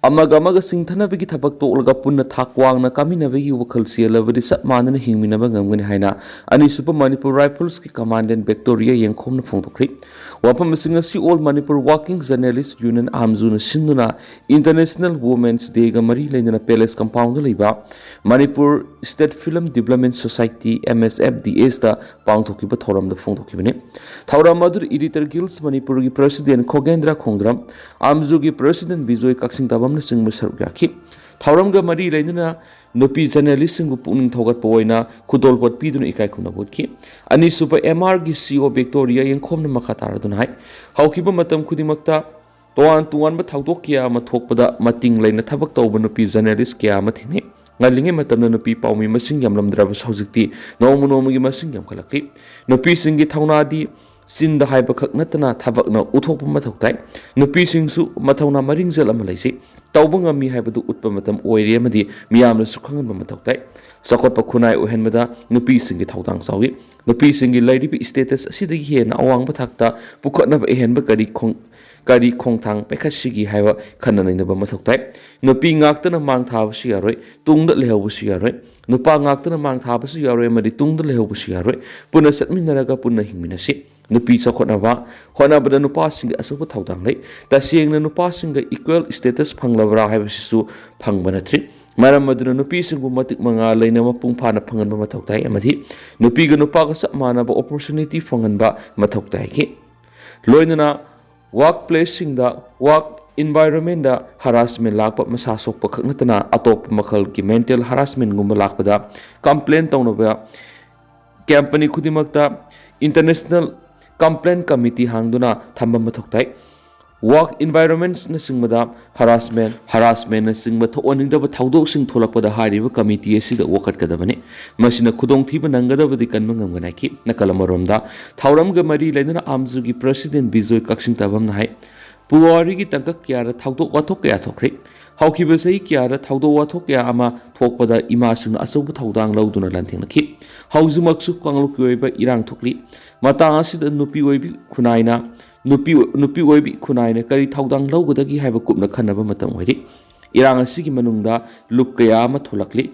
ꯑꯃꯒ ꯑꯃꯒ ꯁꯤꯡꯊꯅꯕꯒꯤ ꯊꯕꯛ ꯇꯣꯛꯂꯒ ꯄꯨꯟꯅ ꯊꯥꯛ ꯋꯥꯡꯅ ꯀꯥꯃꯤꯟꯅꯕꯒꯤ ꯋꯥꯈꯜ ꯆꯦꯜꯂꯕꯗꯤ ꯆꯞ ꯃꯥꯟꯅꯅ ꯍꯤꯡꯃꯤꯟꯅꯕ ꯉꯝꯒꯅꯤ ꯍꯥꯏꯅ ꯑꯅꯤꯁꯨꯕ ꯃꯅꯤꯄꯨꯔ ꯔꯥꯏꯐꯜꯁꯀꯤ ꯀꯃꯥꯟꯗꯦꯟ ꯚꯤꯛꯇꯣꯔꯤꯌꯥ ꯌꯦꯡꯈꯣꯝꯅ ꯐꯣꯡꯗꯣꯛꯈ꯭ꯔꯤ꯫ ꯋꯥꯐꯝꯁꯤꯡ ꯑꯁꯤ all Manipur working journalists union, ꯑꯥꯝꯖꯨꯅ ꯁꯤꯟꯗꯨꯅ ꯏꯟꯇꯔꯅꯦꯁꯅꯦꯜ ꯋꯨꯃꯦꯟꯁ ꯗꯦꯒ ꯃꯔꯤ ꯂꯩꯅꯅ ꯄꯦꯂꯦꯁ ꯀꯝꯄꯥꯎꯟꯗ ꯂꯩꯕ Manipur state film development society, M S F ꯗꯤ ꯑꯦꯁꯇ ꯄꯥꯡꯊꯣꯛꯈꯤꯕ ꯊꯧꯔꯝꯗ ꯐꯣꯡꯗꯣꯛꯈꯤꯕꯅꯤ꯫ ꯊꯧꯔꯝ ꯑꯗꯨꯗ ꯏꯗꯤꯇꯔ ꯒꯤꯜꯁ ꯃꯅꯤꯄꯨꯔꯒꯤ ꯄ꯭ꯔꯁꯤꯗꯦꯟ ꯈꯣꯒꯦꯟꯗ꯭ꯔ ꯈꯣꯡꯗ꯭ꯔꯝ, ꯑꯥꯝꯖꯨꯒꯤ ꯄ꯭ꯔꯁꯤꯗꯦꯟ ꯕꯤꯖꯣꯏ ꯀꯛꯆꯤꯡ ꯇꯥꯕꯝꯅꯆꯤꯡꯕ ꯁꯔꯨꯛ ꯌꯥꯈꯤ꯫ ꯊꯧꯔꯝꯒ ꯃꯔꯤ ꯂꯩꯅꯅ ꯅꯨꯄꯤ ꯖꯔꯅꯦꯂꯤꯁꯁꯤꯡꯕꯨ ꯄꯨꯛꯅꯤꯡ ꯊꯧꯒꯠꯄ ꯑꯣꯏꯅ ꯈꯨꯗꯣꯜꯄꯣꯠ ꯄꯤꯗꯨꯅ ꯏꯀꯥꯏ ꯈꯨꯝꯅꯕ ꯎꯠꯈꯤ꯫ ꯑꯅꯤꯁꯨꯕ ꯑꯦꯝ ꯑꯥꯔꯒꯤ ꯁꯤ ꯏ ꯑꯣ ꯚꯤꯛꯇꯣꯔꯤꯌꯥ ꯌꯦꯡꯈꯣꯝꯅ ꯃꯈꯥ ꯇꯥꯔꯗꯨꯅ ꯍꯥꯏ, ꯍꯧꯈꯤꯕ ꯃꯇꯝ ꯈꯨꯗꯤꯡꯃꯛꯇ ꯇꯣꯉꯥꯟ ꯇꯣꯉꯥꯟꯕ ꯊꯧꯗꯣꯛ ꯀꯌꯥ ꯑꯃ ꯊꯣꯛꯄꯗ ꯃꯇꯤꯡ ꯂꯩꯅ ꯊꯕꯛ ꯇꯧꯕ ꯅꯨꯄꯤ ꯖꯔꯅꯦꯂꯤꯁ ꯀꯌꯥ ꯑꯃ ꯊꯦꯡꯅꯩ꯫ ꯉꯜꯂꯤꯉꯩ ꯃꯇꯝꯗ ꯅꯨꯄꯤ ꯄꯥꯎꯃꯤ ꯃꯁꯤꯡ ꯌꯥꯝꯂꯝꯗ꯭ꯔꯕꯁꯨ ꯍꯧꯖꯤꯛꯇꯤ ꯅꯣꯡꯃ ꯅꯣꯡꯃꯒꯤ ꯃꯁꯤꯡ ꯌꯥꯝꯈꯠꯂꯛꯂꯤ꯫ ꯅꯨꯄꯤꯁꯤꯡꯒꯤ ꯊꯧꯅꯥꯗꯤ ꯆꯤꯟꯗ ꯍꯥꯏꯕꯈꯛ ꯅꯠꯇꯅ ꯊꯕꯛꯅ ꯎꯠꯊꯣꯛꯄ ꯃꯊꯧ ꯇꯥꯏ꯫ ꯅꯨꯄꯤꯁꯤꯡꯁꯨ ꯃꯊꯧꯅꯥ ꯃꯔꯤꯡꯖꯦꯜ ꯑꯃ ꯂꯩꯖꯩ꯫ ꯇꯧꯕ ꯉꯝꯃꯤ ꯍꯥꯏꯕꯗꯨ ꯎꯠꯄ ꯃꯇꯝ ꯑꯣꯏꯔꯦ ꯑꯃꯗꯤ ꯃꯤꯌꯥꯝꯅꯁꯨ ꯈꯪꯍꯟꯕ ꯃꯊꯧ ꯇꯥꯏ꯫ ꯆꯥꯎꯈꯠꯄ ꯈꯨꯟꯅꯥꯏ ꯑꯣꯏꯍꯟꯕꯗ ꯅꯨꯄꯤꯁꯤꯡꯒꯤ ꯊꯧꯗꯥꯡ ꯆꯥꯎꯏ꯫ ꯅꯨꯄꯤꯁꯤꯡꯒꯤ ꯂꯩꯔꯤꯕ ꯁ꯭ꯇꯦꯇꯁ ꯑꯁꯤꯗꯒꯤ ꯍꯦꯟꯅ ꯑꯋꯥꯡꯕ ꯊꯥꯛꯇ ꯄꯨꯈꯠꯅꯕ ꯑꯍꯦꯟꯕ ꯀꯔꯤ ꯈꯣꯡ-, ꯀꯔꯤ ꯈꯣꯡꯊꯥꯡ ꯄꯥꯏꯈꯠꯁꯤꯒꯦ ꯍꯥꯏꯕ ꯈꯟꯅ ꯅꯩꯅꯕ ꯃꯊꯧ ꯇꯥꯏ꯫ ꯅꯨꯄꯤ ꯉꯥꯛꯇꯅ ꯃꯥꯡ ꯊꯥꯕꯁꯨ ꯌꯥꯔꯣꯏ, ꯇꯨꯡꯗ ꯂꯩꯍꯧꯕꯁꯨ ꯌꯥꯔꯣꯏ꯫ ꯅꯨꯄꯥ ꯉꯥꯛꯇꯅ ꯃꯥꯡ ꯊꯥꯕꯁꯨ ꯌꯥꯔꯣꯏ ꯑꯃꯗꯤ ꯇꯨꯡꯗ ꯂꯩꯍꯧꯕꯁꯨ ꯌꯥꯔꯣꯏ꯫ ꯄꯨꯟꯅ ꯆꯠꯃꯤꯟꯅꯔꯒ ꯄꯨꯟꯅ ꯍꯤꯡꯃꯤꯟꯅꯁꯤ꯫ ꯅꯨꯄꯤ ꯆꯥꯎꯈꯠꯅꯕ ꯍꯣꯠꯅꯕꯗ ꯅꯨꯄꯥꯁꯤꯡꯒꯤ ꯑꯆꯧꯕ ꯊꯧꯗꯥꯡ ꯂꯩ꯫ ꯇꯁꯦꯡꯅ ꯅꯨꯄꯥꯁꯤꯡꯒ ꯏꯀ꯭ꯋꯦꯜ ꯁ꯭ꯇꯦꯇꯁ ꯐꯪꯂꯕ꯭ꯔꯥ ꯍꯥꯏꯕꯁꯤꯁꯨ ꯐꯪꯕ ꯅꯠꯇ꯭ꯔꯤ꯫ ꯃꯔꯝ ꯑꯗꯨꯅ ꯅꯨꯄꯤꯁꯤꯡꯕꯨ ꯃꯇꯤꯛ ꯃꯉꯥ ꯂꯩꯅ ꯃꯄꯨꯡ ꯐꯥꯅ ꯐꯪꯍꯟꯕ ꯃꯊꯧ ꯇꯥꯏ ꯑꯃꯗꯤ ꯅꯨꯄꯤꯒ ꯅꯨꯄꯥꯒ ꯆꯞ ꯃꯥꯟꯅꯕ ꯑꯣꯄꯣꯔꯆꯨꯅꯤꯇꯤ ꯐꯪꯍꯟꯕ ꯃꯊꯧ ꯇꯥꯏ꯫ ꯂꯣꯏꯅꯅ ꯋꯥꯔꯛ ꯄ꯭ꯂꯦꯁꯁꯤꯡꯗ, ꯋꯥꯔꯛ ꯏꯟꯚꯥꯏꯔꯣꯟꯃꯦꯟꯗ ꯍꯔꯥꯁꯃꯦꯟ ꯂꯥꯛꯄ ꯃꯁꯥ ꯁꯣꯛꯄ ꯈꯛ ꯅꯠꯇꯅ ꯑꯇꯣꯞꯄ ꯃꯈꯜꯒꯤ ꯃꯦꯟꯇꯦꯜ ꯍꯔꯥꯁꯃꯦꯟꯒꯨꯝꯕ ꯂꯥꯛꯄꯗ ꯀꯝꯄ꯭ꯂꯦꯟ ꯇꯧꯅꯕ ꯀꯝꯄꯅꯤ ꯈꯨꯗꯤꯡꯃꯛꯇ ꯏꯟꯇꯔꯅꯦꯁꯅꯦꯜ ꯀꯝꯄ꯭ꯂꯦꯟ ꯀꯃꯤꯇꯤ ꯍꯥꯡꯗꯨꯅ ꯊꯝꯕ ꯃꯊꯧ ꯇꯥꯏ꯫ Work environmentꯅꯆꯤꯡꯕꯗ harassment, harassmentꯅꯆꯤꯡꯕ ꯊꯣꯛꯍꯟꯅꯤꯡꯗꯕ ꯊꯧꯗꯣꯛꯁꯤꯡ ꯊꯣꯛꯂꯛꯄꯗ ꯍꯥꯏꯔꯤꯕ committee ꯑꯁꯤꯗ ꯋꯥꯀꯠꯀꯗꯕꯅꯤ꯫ ꯃꯁꯤꯅ ꯈꯨꯗꯣꯡꯊꯤꯕ ꯅꯪꯒꯗꯕꯗꯤ ꯀꯟꯕ ꯉꯝꯒꯅꯤ ꯍꯥꯏꯈꯤ꯫ ꯅꯥꯀꯜ ꯑꯃꯔꯣꯝꯗ, ꯊꯧꯔꯝꯒ ꯃꯔꯤ ꯂꯩꯅꯅ ꯑꯥꯝꯖꯨꯒꯤ president ꯕꯤꯖꯣꯏ ꯀꯛꯆꯤꯡ ꯇꯥꯕꯝꯅ ꯍꯥꯏ, ꯄꯨꯋꯥꯔꯤꯒꯤ ꯇꯥꯡꯀꯛ ꯀꯌꯥꯗ ꯊꯧꯗꯣꯛ ꯋꯥꯊꯣꯛ ꯀꯌꯥ ꯊꯣꯛꯈ꯭ꯔꯦ꯫ ꯍꯧꯈꯤꯕ ꯆꯍꯤ ꯀꯌꯥꯗ ꯊꯧꯗꯣꯛ ꯋꯥꯊꯣꯛ ꯀꯌꯥ ꯑꯃ ꯊꯣꯛꯄꯗ ꯏꯃꯥꯁꯤꯡꯅ ꯑꯆꯧꯕ ꯊꯧꯗꯥꯡ ꯂꯧꯗꯨꯅ ꯂꯥꯟꯊꯦꯡꯅꯈꯤ꯫ ꯍꯧꯖꯤꯛꯃꯛꯁꯨ ꯀꯥꯡꯂꯨꯞꯀꯤ ꯑꯣꯏꯕ ꯏꯔꯥꯡ ꯊꯣꯛꯂꯤ꯫ ꯃꯇꯥꯡ ꯑꯁꯤꯗ ꯅꯨꯄꯤ ꯑꯣꯏꯕꯤ ꯈꯨꯟꯅꯥꯏꯅ, ꯅꯨꯄꯤ, ꯅꯨꯄꯤ ꯑꯣꯏꯕꯤ ꯈꯨꯟꯅꯥꯏꯅ ꯀꯔꯤ ꯊꯧꯗꯥꯡ ꯂꯧꯒꯗꯒꯦ ꯍꯥꯏꯕ ꯀꯨꯞꯅ ꯈꯟꯅꯕ ꯃꯇꯝ ꯑꯣꯏꯔꯤ꯫ ꯏꯔꯥꯡ ꯑꯁꯤꯒꯤ ꯃꯅꯨꯡꯗ ꯂꯨꯞ ꯀꯌꯥ ꯑꯃ ꯊꯣꯛꯂꯛꯂꯤ꯫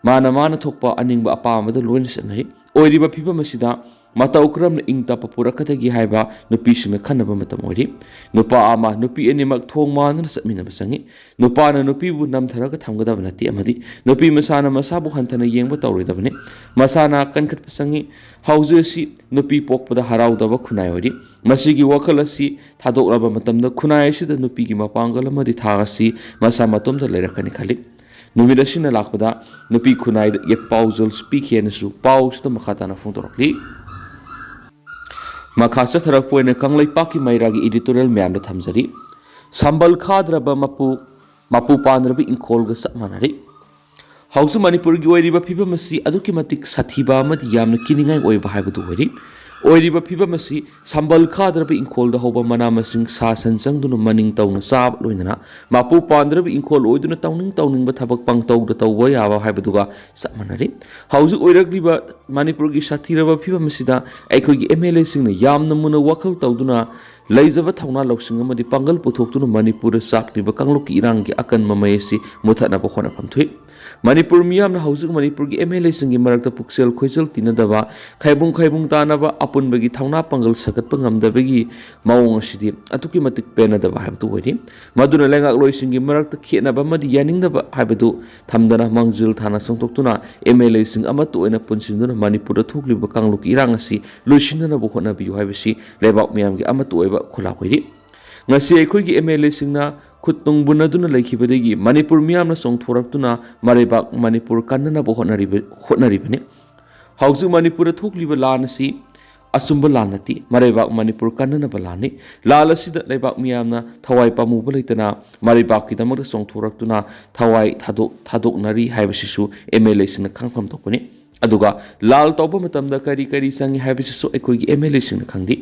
ꯃꯥꯅ ꯃꯥꯅ ꯊꯣꯛꯄ ꯑꯅꯤꯡꯕ ꯑꯄꯥꯝꯕꯗ ꯂꯣꯏꯅ ꯆꯠꯅꯔꯤ꯫ ꯑꯣꯏꯔꯤꯕ ꯐꯤꯕꯝ ꯑꯁꯤꯗ ꯃꯇꯧ ꯀꯔꯝꯅ ꯏꯪ ꯇꯞꯄ ꯄꯨꯔꯛꯀꯗꯒꯦ ꯍꯥꯏꯕ ꯅꯨꯄꯤꯁꯤꯡꯅ ꯈꯟꯅꯕ ꯃꯇꯝ ꯑꯣꯏꯔꯤ꯫ ꯅꯨꯄꯥ ꯑꯃ ꯅꯨꯄꯤ ꯑꯅꯤꯃꯛ ꯊꯣꯡ ꯃꯥꯟꯗꯨꯅ ꯆꯠꯃꯤꯟꯅꯕ ꯆꯪꯏ꯫ ꯅꯨꯄꯥꯅ ꯅꯨꯄꯤꯕꯨ ꯅꯝꯊꯔꯒ ꯊꯝꯒꯗꯕ ꯅꯠꯇꯦ ꯑꯃꯗꯤ ꯅꯨꯄꯤ ꯃꯁꯥꯅ ꯃꯁꯥꯕꯨ ꯍꯟꯊꯅ ꯌꯦꯡꯕ ꯇꯧꯔꯣꯏꯗꯕꯅꯤ꯫ ꯃꯁꯥꯅ ꯀꯟꯈꯠꯄ ꯆꯪꯏ꯫ ꯍꯧꯖꯤꯛ ꯑꯁꯤ ꯅꯨꯄꯤ ꯄꯣꯛꯄꯗ ꯍꯔꯥꯎꯗꯕ ꯈꯨꯟꯅꯥꯏ ꯑꯣꯏꯔꯤ꯫ ꯃꯁꯤꯒꯤ ꯋꯥꯈꯜ ꯑꯁꯤ ꯊꯥꯗꯣꯛꯂꯕ ꯃꯇꯝꯗ ꯈꯨꯟꯅꯥꯏ ꯑꯁꯤꯗ ꯅꯨꯄꯤꯒꯤ ꯃꯄꯥꯡꯒꯜ ꯑꯃꯗꯤ ꯊꯥꯛ ꯑꯁꯤ ꯃꯁꯥ ꯃꯇꯣꯝꯇ ꯂꯩꯔꯛꯀꯅꯤ ꯈꯜꯂꯤ꯫ ꯅꯨꯃꯤꯠ ꯑꯁꯤꯅ ꯂꯥꯛꯄꯗ ꯅꯨꯄꯤ ꯈꯨꯟꯅꯥꯏꯗ ꯌꯦꯠꯄꯥꯎ ꯖꯨꯜꯁ ꯄꯤꯈꯤ ꯍꯥꯏꯅꯁꯨ ꯄꯥꯎꯁꯤꯗ ꯃꯈꯥ ꯇꯥꯅ ꯐꯣꯡꯗꯣꯔꯛꯂꯤ꯫ ꯃꯈꯥ ꯆꯠꯊꯔꯛꯄ ꯑꯣꯏꯅ ꯀꯪꯂꯩꯄꯥꯛꯀꯤ ꯃꯩꯔꯥꯒꯤ editorial ꯃꯌꯥꯝꯗ ꯊꯝꯖꯔꯤ꯫ ꯁꯝꯕꯜ ꯈꯥꯗ꯭ꯔꯕ ꯃꯄꯨ, ꯃꯄꯨ ꯄꯥꯟꯗ꯭ꯔꯕ ꯏꯪꯈꯣꯜꯒ ꯆꯞ ꯃꯥꯟꯅꯔꯤ꯫ ꯍꯧꯖꯤꯛ ꯃꯅꯤꯄꯨꯔꯒꯤ ꯑꯣꯏꯔꯤꯕ ꯐꯤꯕꯝ ꯑꯁꯤ ꯑꯗꯨꯛꯀꯤ ꯃꯇꯤꯛ ꯁꯥꯊꯤꯕ ꯑꯃꯗꯤ ꯌꯥꯝꯅ ꯀꯤꯅꯤꯡꯉꯥꯏ ꯑꯣꯏꯕ ꯍꯥꯏꯕꯗꯨ ꯑꯣꯏꯔꯤ꯫ ꯑꯣꯏꯔꯤꯕ ꯐꯤꯕꯝ ꯑꯁꯤ ꯁꯝꯕꯜ ꯈꯥꯗ꯭ꯔꯕ ꯏꯪꯈꯣꯜꯗ ꯍꯧꯕ ꯃꯅꯥ ꯃꯁꯤꯡ, ꯁꯥ ꯁꯟ ꯆꯪꯗꯨꯅ ꯃꯅꯤꯡ ꯇꯧꯅ ꯆꯥꯕ ꯂꯣꯏꯅꯅ ꯃꯄꯨ ꯄꯥꯟꯗ꯭ꯔꯕ ꯏꯪꯈꯣꯜ ꯑꯣꯏꯗꯨꯅ ꯇꯧꯅꯤꯡ ꯇꯧꯅꯤꯡꯕ ꯊꯕꯛ ꯄꯪꯇꯧꯗ ꯇꯧꯕ ꯌꯥꯕ ꯍꯥꯏꯕꯗꯨꯒ ꯆꯞ ꯃꯥꯟꯅꯔꯤ꯫ ꯍꯧꯖꯤꯛ ꯑꯣꯏꯔꯛꯂꯤꯕ ꯃꯅꯤꯄꯨꯔꯒꯤ ꯁꯥꯊꯤꯔꯕ ꯐꯤꯕꯝ ꯑꯁꯤꯗ ꯑꯩꯈꯣꯏꯒꯤ MLAꯁꯤꯡꯅ ꯌꯥꯝꯅ ꯃꯨꯟꯅ ꯋꯥꯈꯜ ꯇꯧꯗꯨꯅ ꯂꯩꯖꯕ ꯊꯧꯅꯥ ꯂꯧꯁꯤꯡ ꯑꯃꯗꯤ ꯄꯥꯡꯒꯜ ꯄꯨꯊꯣꯛꯇꯨꯅ ꯃꯅꯤꯄꯨꯔꯗ ꯆꯥꯛꯂꯤꯕ ꯀꯥꯡꯂꯨꯞꯀꯤ ꯏꯔꯥꯡꯒꯤ ꯑꯀꯟꯕ ꯃꯩ ꯑꯁꯤ ꯃꯨꯊꯠꯅꯕ ꯍꯣꯠꯅꯐꯝ ꯊꯣꯛꯏ꯫ ꯃꯅꯤꯄꯨꯔ ꯃꯤꯌꯥꯝꯅ ꯍꯧꯖꯤꯛ ꯃꯅꯤꯄꯨꯔꯒꯤ MLAꯁꯤꯡꯒꯤ ꯃꯔꯛꯇ ꯄꯨꯛꯆꯦꯜ ꯈꯣꯏꯖꯦꯜ ꯇꯤꯟꯅꯗꯕ, ꯈꯥꯏꯕꯨꯡ ꯈꯥꯏꯕꯨꯡ ꯇꯥꯅꯕ, ꯑꯄꯨꯟꯕꯒꯤ ꯊꯧꯅꯥ ꯄꯥꯡꯒꯜ ꯁꯥꯒꯠꯄ ꯉꯝꯗꯕꯒꯤ ꯃꯑꯣꯡ ꯑꯁꯤꯗꯤ ꯑꯗꯨꯛꯀꯤ ꯃꯇꯤꯛ ꯄꯦꯟꯅꯗꯕ ꯍꯥꯏꯕꯗꯨ ꯑꯣꯏꯔꯤ꯫ ꯃꯗꯨꯅ ꯂꯩꯉꯥꯛꯂꯣꯏꯁꯤꯡꯒꯤ ꯃꯔꯛꯇ ꯈꯦꯠꯅꯕ ꯑꯃꯗꯤ ꯌꯥꯅꯤꯡꯗꯕ ꯍꯥꯏꯕꯗꯨ ꯊꯝꯗꯅ ꯃꯥꯡꯖꯤꯜ ꯊꯥꯅ ꯆꯣꯡꯊꯣꯛꯇꯨꯅ MLAꯁꯤꯡ ꯑꯃꯠꯇ ꯑꯣꯏꯅ ꯄꯨꯟꯁꯤꯟꯗꯨꯅ ꯃꯅꯤꯄꯨꯔꯗ ꯊꯣꯛꯂꯤꯕ ꯀꯥꯡꯂꯨꯞꯀꯤ ꯏꯔꯥꯡ ꯑꯁꯤ ꯂꯣꯏꯁꯤꯟꯅꯅꯕ ꯍꯣꯠꯅꯕꯤꯌꯨ ꯍꯥꯏꯕꯁꯤ ꯂꯩꯕꯥꯛ ꯃꯤꯌꯥꯝꯒꯤ ꯑꯃꯠꯇ ꯑꯣꯏꯕ ꯈꯨꯂꯥꯛ ꯑꯣꯏꯔꯤ꯫ ꯉꯁꯤ ꯑꯩꯈꯣꯏꯒꯤ MLAꯁꯤꯡꯅ ꯈꯨꯠ ꯇꯨꯡ ꯕꯨꯟꯅꯗꯨꯅ ꯂꯩꯈꯤꯕꯗꯒꯤ ꯃꯅꯤꯄꯨꯔ ꯃꯤꯌꯥꯝꯅ ꯆꯣꯡꯊꯣꯔꯛꯇꯨꯅ ꯃꯔꯩꯕꯥꯛ ꯃꯅꯤꯄꯨꯔ ꯀꯟꯅꯅꯕ ꯍꯣꯠꯅꯔꯤꯕ, ꯍꯣꯠꯅꯔꯤꯕꯅꯤ꯫ ꯍꯧꯖꯤꯛ ꯃꯅꯤꯄꯨꯔꯗ ꯊꯣꯛꯂꯤꯕ ꯂꯥꯟ ꯑꯁꯤ ꯑꯆꯨꯝꯕ ꯂꯥꯟ ꯅꯠꯇꯦ꯫ ꯃꯔꯩꯕꯥꯛ ꯃꯅꯤꯄꯨꯔ ꯀꯟꯅꯅꯕ ꯂꯥꯟꯅꯤ꯫ ꯂꯥꯜ ꯑꯁꯤꯗ ꯂꯩꯕꯥꯛ ꯃꯤꯌꯥꯝꯅ ꯊꯋꯥꯏ ꯄꯥꯝꯃꯨꯕ ꯂꯩꯇꯅ ꯃꯔꯩꯕꯥꯛꯀꯤꯗꯃꯛꯇ ꯆꯣꯡꯊꯣꯔꯛꯇꯨꯅ ꯊꯋꯥꯏ ꯊꯥꯗꯣꯛ-, ꯊꯥꯗꯣꯛꯅꯔꯤ ꯍꯥꯏꯕꯁꯤꯁꯨ ꯑꯦꯝ ꯑꯦꯜ ꯑꯦꯁꯤꯡꯅ ꯈꯪꯐꯝ ꯊꯣꯛꯄꯅꯤ꯫ ꯑꯗꯨꯒ ꯂꯥꯜ ꯇꯧꯕ ꯃꯇꯝꯗ ꯀꯔꯤ ꯀꯔꯤ ꯆꯪꯏ ꯍꯥꯏꯕꯁꯤꯁꯨ ꯑꯩꯈꯣꯏꯒꯤ ꯑꯦꯝ ꯑꯦꯜ ꯑꯦꯁꯤꯡꯅ ꯈꯪꯗꯦ꯫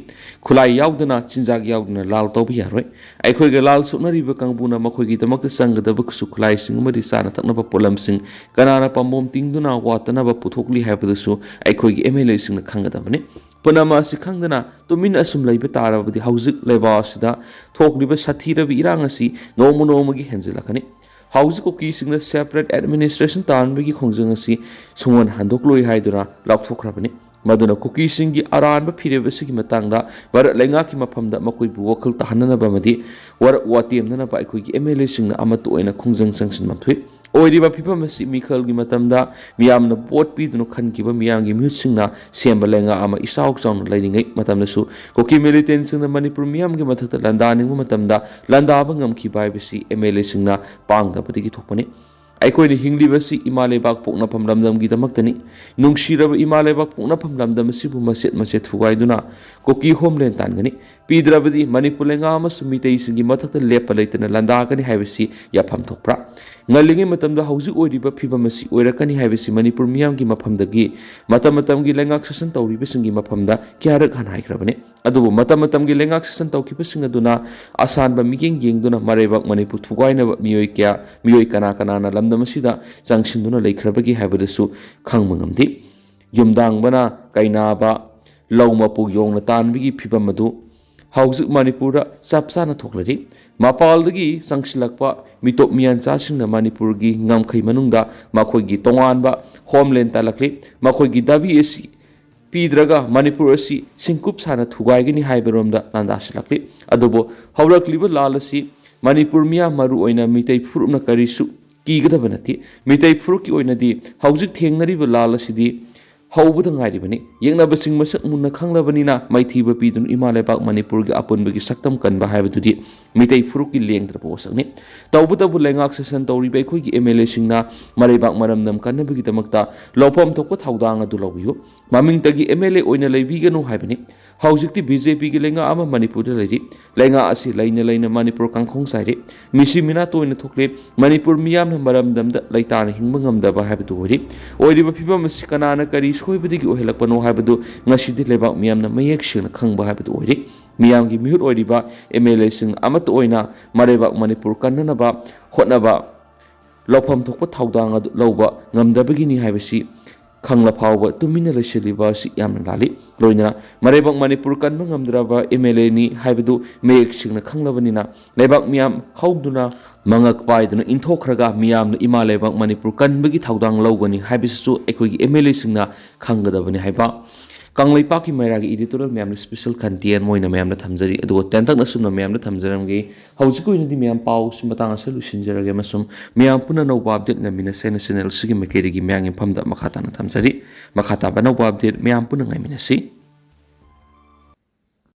ꯈꯨꯠꯂꯥꯏ ꯌꯥꯎꯗꯅ, ꯆꯤꯟꯖꯥꯛ ꯌꯥꯎꯗꯅ ꯂꯥꯜ ꯇꯧꯕ ꯌꯥꯔꯣꯏ꯫ ꯑꯩꯈꯣꯏꯒ ꯂꯥꯜ ꯁꯣꯛꯅꯔꯤꯕ ꯀꯥꯡꯕꯨꯅ ꯃꯈꯣꯏꯒꯤꯗꯃꯛꯇ ꯆꯪꯒꯗꯕ ꯈꯨꯠꯁꯨ ꯈꯨꯠꯂꯥꯏꯁꯤꯡ ꯑꯃꯗꯤ ꯆꯥꯅ ꯊꯛꯅꯕ ꯄꯣꯠꯂꯝꯁꯤꯡ ꯀꯅꯥꯅ ꯄꯥꯝꯕꯣꯝ ꯇꯤꯡꯗꯨꯅ ꯋꯥꯠꯇꯅꯕ ꯄꯨꯊꯣꯛꯂꯤ ꯍꯥꯏꯕꯗꯨꯁꯨ ꯑꯩꯈꯣꯏꯒꯤ ꯑꯦꯝ ꯑꯦꯜ ꯑꯦꯁꯤꯡꯅ ꯈꯪꯒꯗꯕꯅꯤ꯫ ꯄꯨꯝꯅꯃꯛ ꯑꯁꯤ ꯈꯪꯗꯅ ꯇꯨꯃꯤꯟꯅ ꯑꯁꯨꯝ ꯂꯩꯕ ꯇꯥꯔꯕꯗꯤ ꯍꯧꯖꯤꯛ ꯂꯩꯕꯥꯛ ꯑꯁꯤꯗ ꯊꯣꯛꯂꯤꯕ ꯁꯥꯊꯤꯔꯕ ꯏꯔꯥꯡ ꯑꯁꯤ ꯅꯣꯡꯃ ꯅꯣꯡꯃꯒꯤ ꯍꯦꯟꯖꯤꯜꯂꯛꯀꯅꯤ꯫ ꯍꯧꯖꯤꯛ ꯀꯨꯀꯤꯁꯤꯡꯅ separate administration ꯇꯥꯟꯕꯒꯤ ꯈꯣꯡꯖꯪ ꯑꯁꯤ ꯁꯨꯡꯍꯟ ꯍꯟꯗꯣꯛꯂꯣꯏ ꯍꯥꯏꯗꯨꯅ ꯂꯥꯎꯊꯣꯛꯈ꯭ꯔꯕꯅꯤ꯫ ꯃꯗꯨꯅ ꯀꯨꯀꯤꯁꯤꯡꯒꯤ ꯑꯔꯥꯟꯕ ꯐꯤꯔꯦꯞ ꯑꯁꯤꯒꯤ ꯃꯇꯥꯡꯗ ꯚꯥꯔꯠ ꯂꯩꯉꯥꯛꯀꯤ ꯃꯐꯝꯗ ꯃꯈꯣꯏꯕꯨ ꯋꯥꯈꯜ ꯇꯥꯍꯟꯅꯅꯕ ꯑꯃꯗꯤ ꯋꯥꯔꯛ ꯋꯥꯇꯦꯝꯅꯅꯕ ꯑꯩꯈꯣꯏꯒꯤ ꯑꯦꯝ ꯑꯦꯜ ꯑꯦꯁꯤꯡꯅ ꯑꯃꯠꯇ ꯑꯣꯏꯅ ꯈꯣꯡꯖꯪ ꯆꯪꯁꯤꯟꯕ ꯊꯣꯛꯏ꯫ ꯑꯣꯏꯔꯤꯕ ꯐꯤꯕꯝ ꯑꯁꯤ ꯃꯤꯈꯜꯒꯤ ꯃꯇꯝꯗ ꯃꯤꯌꯥꯝꯅ ꯚꯣꯠ ꯄꯤꯗꯨꯅ ꯈꯟꯈꯤꯕ ꯃꯤꯌꯥꯝꯒꯤ ꯃꯤꯍꯨꯠꯁꯤꯡꯅ ꯁꯦꯝꯕ ꯂꯩꯉꯥꯛ ꯑꯃ ꯏꯆꯥꯎ ꯆꯥꯎꯅ ꯂꯩꯔꯤꯉꯩ ꯃꯇꯝꯗꯁꯨ ꯀꯨꯀꯤ ꯃꯤꯂꯤꯇꯦꯟꯁꯤꯡꯅ ꯃꯅꯤꯄꯨꯔ ꯃꯤꯌꯥꯝꯒꯤ ꯃꯊꯛꯇ ꯂꯥꯟꯗꯥꯅꯤꯡꯕ ꯃꯇꯝꯗ ꯂꯥꯟꯗꯥꯕ ꯉꯝꯈꯤꯕ ꯍꯥꯏꯕꯁꯤ ꯑꯦꯝ ꯑꯦꯜ ꯑꯦꯁꯤꯡꯅ ꯄꯥꯡꯗꯕꯗꯒꯤ ꯊꯣꯛꯄꯅꯤ꯫ ꯑꯩꯈꯣꯏꯅ ꯍꯤꯡꯂꯤꯕꯁꯤ ꯏꯃꯥ ꯂꯩꯕꯥꯛ ꯄꯣꯛꯅꯐꯝ ꯂꯝꯗꯝꯒꯤꯗꯃꯛꯇꯅꯤ꯫ ꯅꯨꯡꯁꯤꯔꯕ ꯏꯃꯥ ꯂꯩꯕꯥꯛ ꯄꯣꯛꯅꯐꯝ ꯂꯝꯗꯝ ꯑꯁꯤꯕꯨ ꯃꯆꯦꯠ ꯃꯆꯦꯠ ꯊꯨꯒꯥꯏꯗꯨꯅ ꯀꯨꯀꯤ ꯍꯣꯝꯂꯦꯟ ꯇꯥꯟꯒꯅꯤ꯫ ꯄꯤꯗ꯭ꯔꯕꯗꯤ ꯃꯅꯤꯄꯨꯔ ꯂꯩꯉꯥꯛ ꯑꯃꯁꯨꯡ ꯃꯤꯇꯩꯁꯤꯡꯒꯤ ꯃꯊꯛꯇ ꯂꯦꯞꯄ ꯂꯩꯇꯅ ꯂꯥꯟꯗꯥꯒꯅꯤ ꯍꯥꯏꯕꯁꯤ ꯌꯥꯐꯝ ꯊꯣꯛꯄ꯭ꯔꯥ? ꯉꯜꯂꯤꯉꯩ ꯃꯇꯝꯗ ꯍꯧꯖꯤꯛ ꯑꯣꯏꯔꯤꯕ ꯐꯤꯕꯝ ꯑꯁꯤ ꯑꯣꯏꯔꯛꯀꯅꯤ ꯍꯥꯏꯕꯁꯤ ꯃꯅꯤꯄꯨꯔ ꯃꯤꯌꯥꯝꯒꯤ ꯃꯐꯝꯗꯒꯤ ꯃꯇꯝ ꯃꯇꯝꯒꯤ ꯂꯩꯉꯥꯛ ꯁꯥꯁꯟ ꯇꯧꯔꯤꯕꯁꯤꯡꯒꯤ ꯃꯐꯝꯗ ꯀꯌꯥꯔꯛ ꯍꯥꯟꯅ ꯍꯥꯏꯈ꯭ꯔꯕꯅꯤ꯫ ꯑꯗꯨꯕꯨ ꯃꯇꯝ ꯃꯇꯝꯒꯤ ꯂꯩꯉꯥꯛ ꯁꯥꯁꯟ ꯇꯧꯈꯤꯕꯁꯤꯡ ꯑꯗꯨꯅ ꯑꯁꯥꯟꯕ ꯃꯤꯠꯌꯦꯡ ꯌꯦꯡꯗꯨꯅ ꯃꯔꯩꯕꯥꯛ ꯃꯅꯤꯄꯨꯔ ꯊꯨꯒꯥꯏꯅꯕ ꯃꯤꯑꯣꯏ ꯀꯌꯥ, ꯃꯤꯑꯣꯏ ꯀꯅꯥ ꯀꯅꯥꯅ ꯂꯝꯗꯝ ꯑꯁꯤꯗ ꯆꯪꯁꯤꯟꯗꯨꯅ ꯂꯩꯈ꯭ꯔꯕꯒꯦ ꯍꯥꯏꯕꯗꯨꯁꯨ ꯈꯪꯕ ꯉꯝꯗꯦ꯫ ꯌꯨꯝꯗꯥꯡꯕꯅ ꯀꯩꯅꯥꯕ, ꯂꯧ ꯃꯄꯨ ꯌꯣꯡꯅ ꯇꯥꯟꯕꯒꯤ ꯐꯤꯕꯝ ꯑꯗꯨ ꯍꯧꯖꯤꯛ ꯃꯅꯤꯄꯨꯔꯗ ꯆꯞ ꯆꯥꯅ ꯊꯣꯛꯂꯔꯤ꯫ ꯃꯄꯥꯜꯗꯒꯤ ꯆꯪꯁꯤꯜꯂꯛꯄ ꯃꯤꯇꯣꯞ ꯃꯤꯌꯥꯟꯆꯥꯁꯤꯡꯅ ꯃꯅꯤꯄꯨꯔꯒꯤ ꯉꯝꯈꯩ ꯃꯅꯨꯡꯗ ꯃꯈꯣꯏꯒꯤ ꯇꯣꯉꯥꯟꯕ ꯍꯣꯝꯂꯦꯟ ꯇꯥꯜꯂꯛꯂꯤ꯫ ꯃꯈꯣꯏꯒꯤ ꯗꯥꯕꯤ ꯑꯁꯤ ꯄꯤꯗ꯭ꯔꯒ ꯃꯅꯤꯄꯨꯔ ꯑꯁꯤ ꯁꯤꯡꯀꯨꯞ ꯁꯥꯅ ꯊꯨꯒꯥꯏꯒꯅꯤ ꯍꯥꯏꯕꯔꯣꯝꯗ ꯂꯥꯟꯗꯥꯁꯤꯜꯂꯛꯂꯤ꯫ ꯑꯗꯨꯕꯨ ꯍꯧꯔꯛꯂꯤꯕ ꯂꯥꯜ ꯑꯁꯤ ꯃꯅꯤꯄꯨꯔ ꯃꯤꯌꯥꯝ, ꯃꯔꯨꯑꯣꯏꯅ ꯃꯤꯇꯩ ꯐꯨꯔꯨꯞꯅ ꯀꯔꯤꯁꯨ ꯀꯤꯒꯗꯕ ꯅꯠꯇꯦ꯫ ꯃꯤꯇꯩ ꯐꯨꯔꯨꯞꯀꯤ ꯑꯣꯏꯅꯗꯤ ꯍꯧꯖꯤꯛ ꯊꯦꯡꯅꯔꯤꯕ ꯂꯥꯜ ꯑꯁꯤꯗꯤ ꯍꯧꯕꯗ ꯉꯥꯏꯔꯤꯕꯅꯤ꯫ ꯌꯦꯛꯅꯕꯁꯤꯡ ꯃꯁꯛ ꯃꯨꯟꯅ ꯈꯪꯂꯕꯅꯤꯅ ꯃꯥꯏꯊꯤꯕ ꯄꯤꯗꯨꯅ ꯏꯃꯥ ꯂꯩꯕꯥꯛ ꯃꯅꯤꯄꯨꯔꯒꯤ ꯑꯄꯨꯟꯕꯒꯤ ꯁꯛꯇꯝ ꯀꯟꯕ ꯍꯥꯏꯕꯗꯨꯗꯤ ꯃꯤꯇꯩ ꯐꯨꯔꯨꯞꯀꯤ ꯂꯦꯡꯗ꯭ꯔꯕ ꯋꯥꯁꯛꯅꯤ꯫ ꯇꯧꯕꯇꯕꯨ ꯂꯩꯉꯥꯛ ꯁꯥꯁꯟ ꯇꯧꯔꯤꯕ ꯑꯩꯈꯣꯏꯒꯤ ꯑꯦꯝ ꯑꯦꯜ ꯑꯦꯁꯤꯡꯅ ꯃꯔꯩꯕꯥꯛ ꯃꯔꯝꯗꯝ ꯀꯟꯅꯕꯒꯤꯗꯃꯛꯇ ꯂꯧꯐꯝ ꯊꯣꯛꯄ ꯊꯧꯗꯥꯡ ꯑꯗꯨ ꯂꯧꯕꯤꯌꯨ꯫ ꯃꯃꯤꯡꯇꯒꯤ ꯑꯦꯝ ꯑꯦꯜ ꯑꯦ ꯑꯣꯏꯅ ꯂꯩꯕꯤꯒꯅꯨ ꯍꯥꯏꯕꯅꯤ꯫ ꯍꯧꯖꯤꯛꯇꯤ ꯕꯤ ꯖꯦ ꯄꯤꯒꯤ ꯂꯩꯉꯥꯛ ꯑꯃ ꯃꯅꯤꯄꯨꯔꯗ ꯂꯩꯔꯤ꯫ ꯂꯩꯉꯥꯛ ꯑꯁꯤ ꯂꯩꯅ ꯂꯩꯅ ꯃꯅꯤꯄꯨꯔ ꯀꯥꯡꯈꯣꯡ ꯆꯥꯏꯔꯤ꯫ ꯃꯤꯁꯤ ꯃꯤꯅꯥ ꯇꯣꯏꯅ ꯊꯣꯛꯂꯦ꯫ ꯃꯅꯤꯄꯨꯔ ꯃꯤꯌꯥꯝꯅ ꯃꯔꯝꯗꯝꯗ ꯂꯩꯇꯥꯅ ꯍꯤꯡꯕ ꯉꯝꯗꯕ ꯍꯥꯏꯕꯗꯨ ꯑꯣꯏꯔꯤ꯫ ꯑꯣꯏꯔꯤꯕ ꯐꯤꯕꯝ ꯑꯁꯤ ꯀꯅꯥꯅ ꯀꯔꯤ ꯁꯣꯏꯕꯗꯒꯤ ꯑꯣꯏꯍꯜꯂꯛꯄꯅꯣ ꯍꯥꯏꯕꯗꯨ ꯉꯁꯤꯗꯤ ꯂꯩꯕꯥꯛ ꯃꯤꯌꯥꯝꯅ ꯃꯌꯦꯛ ꯁꯦꯡꯅ ꯈꯪꯕ ꯍꯥꯏꯕꯗꯨ ꯑꯣꯏꯔꯤ꯫ ꯃꯤꯌꯥꯝꯒꯤ ꯃꯤꯍꯨꯠ ꯑꯣꯏꯔꯤꯕ ꯑꯦꯝ ꯑꯦꯜ ꯑꯦꯁꯤꯡ ꯑꯃꯠꯇ ꯑꯣꯏꯅ ꯃꯔꯩꯕꯥꯛ ꯃꯅꯤꯄꯨꯔ ꯀꯟꯅꯅꯕ ꯍꯣꯠꯅꯕ ꯂꯧꯐꯝ ꯊꯣꯛꯄ ꯊꯧꯗꯥꯡ ꯑꯗꯨ ꯂꯧꯕ ꯉꯝꯗꯕꯒꯤꯅꯤ ꯍꯥꯏꯕꯁꯤ ꯈꯪꯂ ꯐꯥꯎꯕ ꯇꯨꯃꯤꯟꯅ ꯂꯩꯁꯤꯜꯂꯤꯕ ꯑꯁꯤ ꯌꯥꯝꯅ ꯂꯥꯜꯂꯤ꯫ ꯂꯣꯏꯅꯅ ꯃꯔꯩꯕꯥꯛ ꯃꯅꯤꯄꯨꯔ ꯀꯟꯕ ꯉꯝꯗ꯭ꯔꯕ ꯑꯦꯝ ꯑꯦꯜ ꯑꯦꯅꯤ ꯍꯥꯏꯕꯗꯨ ꯃꯌꯦꯛ ꯁꯦꯡꯅ ꯈꯪꯂꯕꯅꯤꯅ ꯂꯩꯕꯥꯛ ꯃꯤꯌꯥꯝ ꯍꯧꯗꯨꯅ ꯃꯉꯛ ꯄꯥꯏꯗꯨꯅ ꯏꯟꯊꯣꯛꯈ꯭ꯔꯒ ꯃꯤꯌꯥꯝꯅ ꯏꯃꯥ ꯂꯩꯕꯥꯛ ꯃꯅꯤꯄꯨꯔ ꯀꯟꯕꯒꯤ ꯊꯧꯗꯥꯡ ꯂꯧꯒꯅꯤ ꯍꯥꯏꯕꯁꯤꯁꯨ ꯑꯩꯈꯣꯏꯒꯤ ꯑꯦꯝ ꯑꯦꯜ ꯑꯦꯁꯤꯡꯅ ꯈꯪꯒꯗꯕꯅꯤ ꯍꯥꯏꯕ ꯀꯪꯂꯩꯄꯥꯛꯀꯤ ꯃꯩꯔꯥꯒꯤ editorial ꯃꯌꯥꯝꯅ special content ꯑꯣꯏꯅ ꯃꯌꯥꯝꯅ ꯊꯝꯖꯔꯤ꯫ ꯑꯗꯨꯒ ꯇꯦꯟꯇꯛꯅ ꯑꯁꯨꯝꯅ ꯃꯌꯥꯝꯗ ꯊꯝꯖꯔꯝꯒꯦ꯫ ꯍꯧꯖꯤꯛꯀꯤ ꯑꯣꯏꯅꯗꯤ ꯃꯌꯥꯝ ꯄꯥꯎꯁꯤ ꯃꯇꯥꯡ ꯑꯁꯤꯗ ꯂꯣꯏꯁꯤꯟꯖꯔꯒꯦ ꯑꯃꯁꯨꯡ ꯃꯌꯥꯝ ꯄꯨꯟꯅ ꯑꯅꯧꯕ update ꯉꯥꯏꯃꯤꯟꯅꯁꯦ ꯍꯥꯏꯅ channel ꯑꯁꯤꯒꯤ ꯃꯥꯏꯀꯩꯗꯒꯤ ꯃꯌꯥꯝꯒꯤ ꯃꯐꯝꯗ ꯃꯈꯥ ꯇꯥꯅ ꯊꯝꯖꯔꯤ꯫ ꯃꯈꯥ ꯇꯥꯕ ꯑꯅꯧꯕ update ꯃꯌꯥꯝ ꯄꯨꯟꯅ ꯉꯥꯏꯃꯤꯟꯅꯁꯤ꯫